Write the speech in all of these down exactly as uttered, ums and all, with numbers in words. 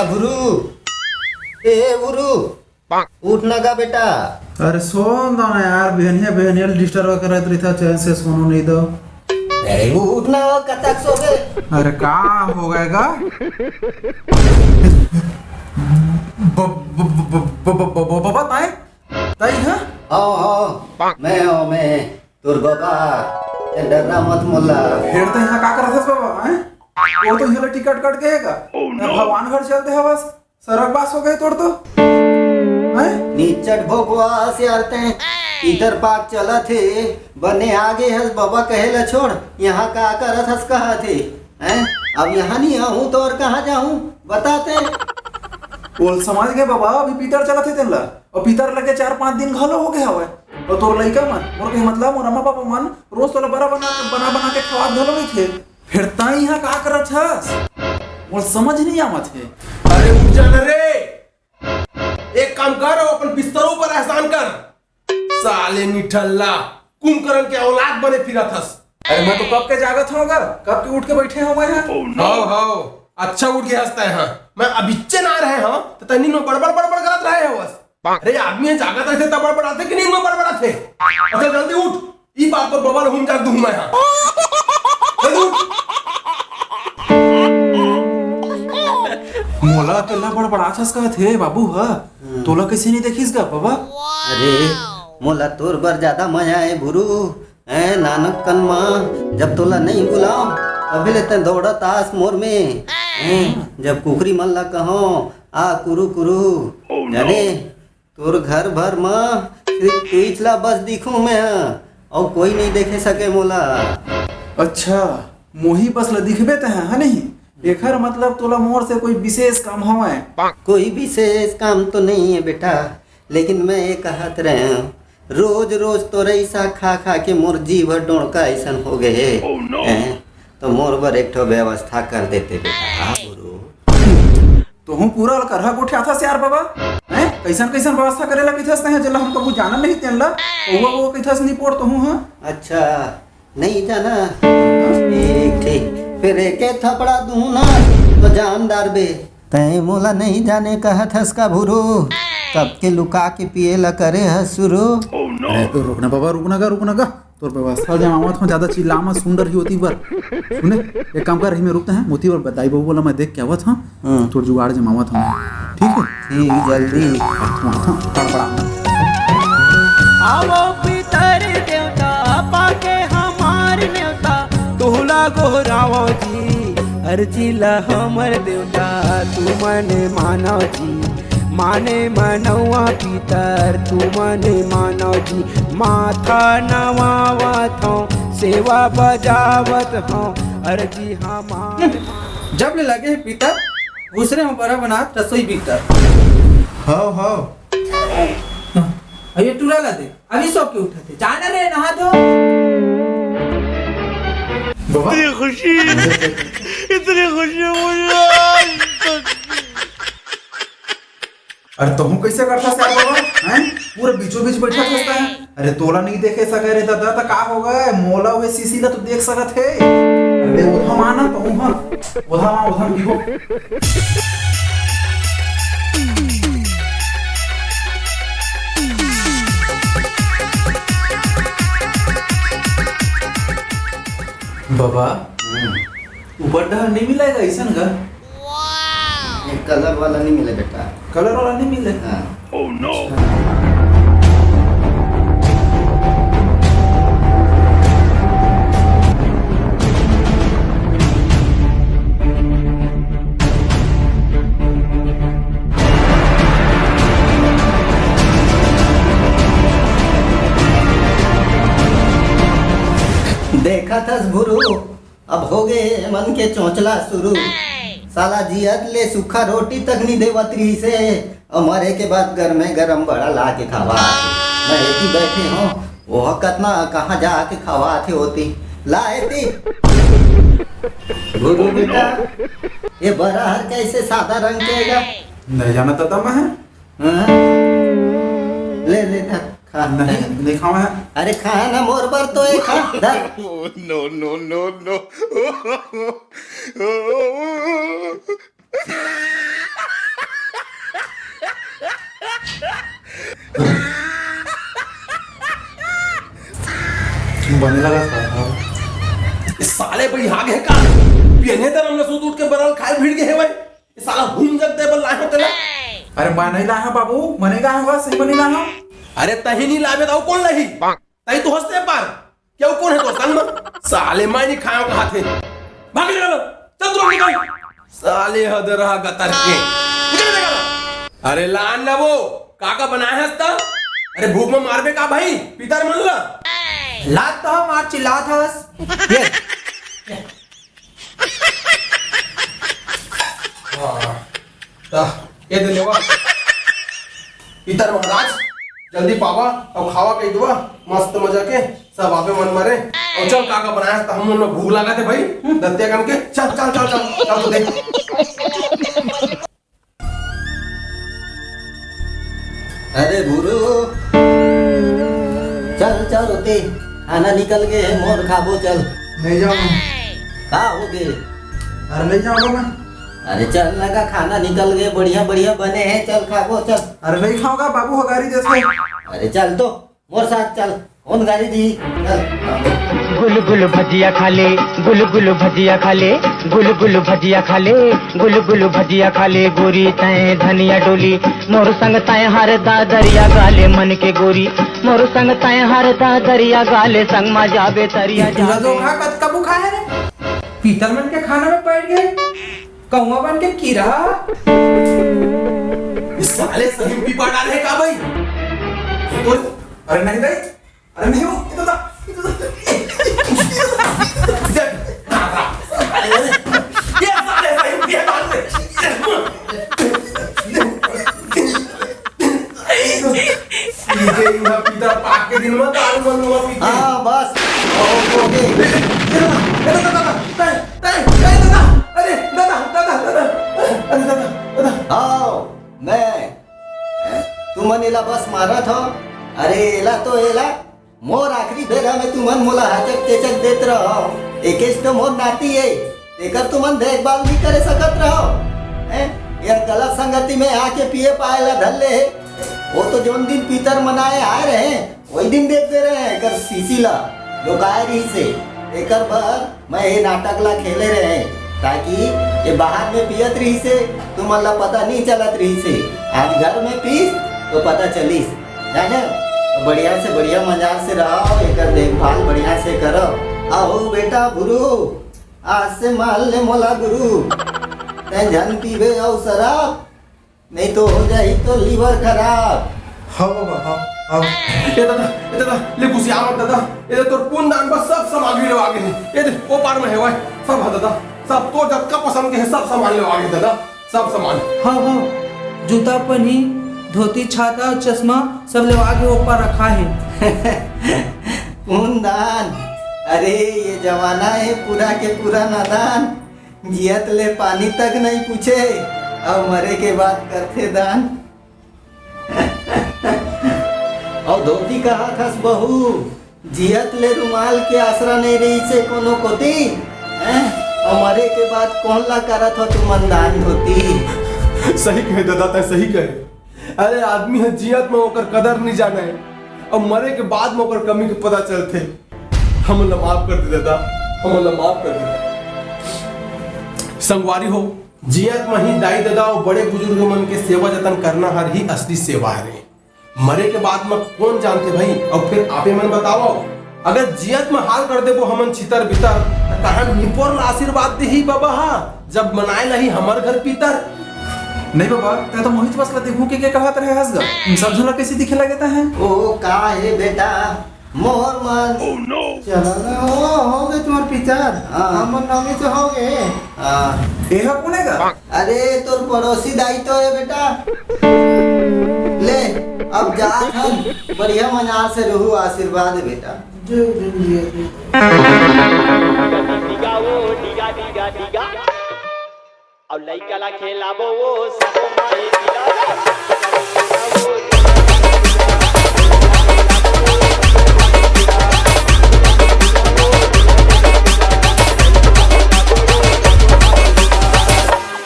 भुरू, ए भुरू, उठ ना गा बेटा। अरे सोन दो ना यार, बिहनिया बिहनिया डिस्टर्ब करत रहिथा, चैन से सोनो नहीं दो। अरे उठ ना, वो कतक सो गए। अरे का हो गए गा? ब- ब- ब- ब- ब- ब- ब- ब- बताए ताई, हाँ? आओ आओ, मैं आओ मैं, तोर बाबा। ए, डरना मत मोला। फिर तो यहाँ का करत हस बाबा, हैं? वो तो यहाँ टिकट कट गए का। Oh, no। भगवान घर चलते हवस, सरग बास हो गए तोर तो, हैं? निचट भोगवास यार तैं, इधर पाक चलत हे, बने आगे हस बाबा कहे ला छोड़, यहाँ का करत हस कहत हे, हैं? अब यहाँ नहीं आहूँ तो और कहाँ जाहूँ, बता तैं। बोल समझ गए बाबा, अभी पितर चलत हे तेन ला, और पितर लगे चार पांच दिन घलो हो गए हवय। और तोर लइका मन, मोर कहे मतलब मोर अम्मा पापा मन रोज तोला बरा बना बना बना के खवात घलो रहिथे। फिर तैं इहाँ का करत हस? मोर समझ नहीं आवत हे। अरे उठ जा ना रे, एक काम कर, अपन बिस्तरों पर एहसान कर। साले निठल्ला, कुंभकर्ण के औलाद बने फिरत हस। अरे मैं तो कब के जागत हूँ गा, कब के उठ के बैठे हूँ मैं यहाँ। हव हव, अच्छा उठ के हंसता है। हाँ, मैं अबिच्चे ना रहे हूँ तो तनी में बड़बड़ बड़बड़ करत रहे हो बस। अरे आदमी जागत रहिथे त बड़बड़ाथे कि नींद में बड़बड़ाथे? अच्छा जल्दी उठ, ई बात पर बबल हम जाग दूं मैं। हाँ, जल्दी उठ। मोला अकेला बड़बड़ाथस कहत हे बाबू ह, तोला कइसे नहीं देखिस गा बाबा? अरे मोला तोर बर ज्यादा मया हे भुरू। हैं नानक कन म जब तोला नहीं बुलाओ, अभी ले तैं दौड़त आस मोर में। हैं जब कुकरी मन ला कहो आ कुरु कुरु, जाने तोर घर भर म सिर्फ तुईच ला बस दिखूं मैं ह, अउ कोई नहीं देखे सके मोला। अच्छा, मोही बस ला दिखबे तैं ह, है नहीं? एखर मतलब तोला मोर से कोई विशेष काम हवय? कोई विशेष काम तो नहीं है बेटा, लेकिन मैं ये कहत रहे हूँ, रोज रोज तोर ऐसा खा खा के मोर जीभ डोंका ऐसन हो गए हे। Oh no! हैं? तो मोर बर एक ठो व्यवस्था कर देते बेटा, हाँ गुरु। तोहू पूरा करहा गोठियाथस यार बाबा, हैं? कैसन कैसन व्यवस्था करे ला कहिथस तैं, जेला हम कभू जानन नहीं तेन ला। वो वो कहिथस निपोर तोहू, हाँ? अच्छा, नहीं जाना। ठीक ठीक, फिर एके थपड़ा दूं ना तो जान डारबे। तैं मोला नहीं जाने कहत हस का भुरू, कब के लुका के पिए ला करे हस शुरू। अरे तो रुकना बाबा, रुकना का, रुकना का। तोर व्यवस्था जमावत हूँ, ज्यादा चिल्ला मत, सुंदर ही होती बर। सुने, एक काम कर, रही में रुकते हैं, मोती बर दाई बाबू बोला, मैं देख के आवत हूँ। हाँ। तोर जुगाड़ जमावत हूँ, ठीक है? ठीक, जल्दी। हाँ, हाँ, बड़बड़ा। आवो पितर देवता, पाके हमार नेवता, तोला गोहरावो जी, अर्जी ला हमर देवता, तुमन मानव जी, माने मनवा पितर, तुमन मानव जी, माथा नवावत हूँ, सेवा बजावत हूँ, अर्जी हमार। जब ले लगे हे पितर, घुसरे हूँ बरा बनात रसोई भीतर। हव हव। अये टूरा ला दे, अभी सो के उठत हे, जाना रे नहा धो। बाबा। इतनी खुशी, इतनी खुशी मुझे आज तक। अरे तहूँ कैसे करथस यार बाबा, हैं? पूरे बीचों बीच बैठा थस तैं। अरे तोला नहीं देखे सके रे दादा, त का हो गए? मोला वे सीसी ला तो देख सकत हे। अरे ओधा माना तहूँ, हाँ। ओधा मा, ओधा पीबो। बाबा, ऊपर डहर नहीं मिलेगा ऐसन का? ये कलर वाला नहीं मिले बेटा। कलर वाला नहीं मिले? हाँ। Oh no! देखा थस भुरू, अब हो गए मन के चोंचला शुरू। साला जियत ले सूखा रोटी तक नहीं देवत रहिस हे, और मरे के बाद गरमे गरम बड़ा ला के खावा। मैं एती बैठे हूँ, वो कतना कहाँ जा के खावा आथे होती। ला एती। गुरु बेटा, ये बरा हर कैसे सादा रंग के हे गा? नहीं जाना दादा मैं। हाँ? ले, ले, खा, खा। नहीं, नहीं खावा है। अरे खा ना, मोर बर तो एक खा, धर। No, no, no, no. बने लगा था। ए साले भाई, आ गए का? पियने तर हमने सूत उठ के बरल खाए भिड़ गए हैं भाई। ए साला हुम जग दे बल लाए हो तेला। अरे मैं नहीं लाया बाबू, मने लाया होगा, सही मने लाया। अरे तही नहीं लाबे तो कोन लाही? तही तो हंसते पार। क्या कोन है तो संग में? साले मैं नहीं खाया कहा थे। भाग ले लो। चल तू निकल। साले हदरहा गतर के। निकल, निकल। अरे लान ना वो, काका बनाया हंसता। अरे भूख में मारबे का भाई? पितर मन ला। लात तो हम आज चिल्लात हस। ये। हाँ, ता, ये दे लेवा। पितर महाराज, जल्दी पावा अउ खावा कही दुआ, मस्त मजा के, सब आपे मन मारे। अउ चल, काका बनाया, त हम मन भूख लागत हे भाई, दत्तिया गन के, चल, चल, चल, चल, चल तो देख। अरे भूरू, चल, चल, ओती खाना निकल गे हे, मोर खाबो, चल। नहीं जाऊँ। का हो गे? अरे नहीं जाऊँगा मैं। अरे चल ना का, खाना निकल गे, बढ़िया बढ़िया बने हे, चल खाबो, चल। अरे नहीं खाऊंगा, बाबू हगारी देथे। अरे चल तो, मोर साथ चल, कौन गारी दी? चल। गुल गुल भजिया खा ले, गुल गुल भजिया खा ले, गुल गुल भजिया खा ले, गुल गुल भजिया खा ले, गोरी तय धनिया डोली, मोर संग तय हर दा दरिया गाले मन के गोरी, मोर संग तय हर दा दरिया गाले, संग मा जाबे तरिया जाबे। कतका बुखार है रे? पीतल मन के खाना में बैठ गए, कौवा बन के कीड़ा। इस साले सही में पीपा डाले का भाई? अरे नहीं भाई, अरे नहीं हो, इधर था, इधर था। ये साले सही में पीपा डाले। पीते ही हुआ पीता, पाक के दिन में दारू बंद हुआ पीते। हाँ, बस। ओके। ए, ए, दादा, दादा, दादा, दादा, अरे, दादा, दादा, दादा, अरे, दादा, दादा। आओ, मैं। तुमन एला बस मारत हो? अरे, एला तो एला। मोर आखिरी बेरा में तुमन मोला हचक चेचक देत रहो। एकेच तो मोर नाती है, एकर तुमन देखभाल भी करे सकत रहो। हैं? यह गलत संगति में आके पिए पाए ला धर ले है। वो तो जोन दिन पितर मनाए आए रहे, वही दिन देख दे रहे हैं एकर सीसी ला, जो गाय रही से। एकर बर मैं ये नाटक ला खेले रहे, ताकि ये बाहर में पियत रही से, तुमन ला पता नहीं चलत रही से। आज घर में पीस तो पता चलिस, जाने? तो बढ़िया से बढ़िया मजार से रहो, एकर देखभाल बढ़िया से करो। अहो बेटा भुरू, आज से मान ले मोला गुरु, तै झन पीबे अउ शराब, नहीं तो हो जाही तो लीवर खराब। हाँ बाबा, हाँ, हाँ। ए दादा, ए दादा, ले गुसिया मत दादा। ए दे तोर पुन दान बर सब सामग्री लेवा गे हे। ए दे, ओ पार में हे वाय। सब हे दादा, सब तो जतका पसंद के हे, सब सामान लेवा गे दादा, सब सामान। हाँ, हाँ, जूता पहनी, धोती, छाता, चश्मा, सब लेवा गे ऊपर रखा है। पुन दान, अरे ये जमाना है पूरा के पूरा नादान। जियत ले पानी तक नहीं पूछे, अउ मरे के बाद करथे दान। अउ धोती कहत हस बहू, जियत ले रुमाल के आसरा नहीं रहिसे कोनो कोती, हैं? अउ मरे के बाद कोन ला करत हो तुमन दान धोती? सही कहे दादा, तै सही कहे। अरे आदमी ह जियत म ओकर कदर नहीं जाने, अउ मरे के बाद म ओकर कमी के पता चलथे। हमन ला माफ कर दे दादा, हमन ला माफ कर दे। संगवारी हो, जियत म ही दाई ददा अउ बड़े बुजुर्ग मन के सेवा जतन करना हर ही असली सेवा हरे। मरे के बाद म कोन जानथे भाई? अउ फिर आपे मन बतावव, अगर जियत म हाल कर देबो हमन छितर बितर, त कहाँ निपोर ला आशीर्वाद देही बाबा हा, जब मनाए लही हमर घर पीतर? नहीं बाबा, तै तो मोहित बस ला देखू के, के कहत रहे हस गा। सब झन ला कैसे दिखे लगे तै हैं? ओ का हे बेटा, मोर मन। चला ना, हो, हो गए तुम्हार पितर। हाँ। हमर नौमी तो हो गए। हाँ। एहा कोन हे गा? अरे, तोर पड़ोसी दाई तो हे बेटा। ले, अब जात हन, बढ़िया मजार से रहू, आशीर्वाद हे बेटा। जय जय जय जय। अउ लइका ला खेलाबो वो सबो माई गिला।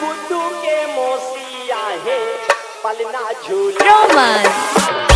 गुड्डू के मौसी आहे, पलना झूला। रोमन।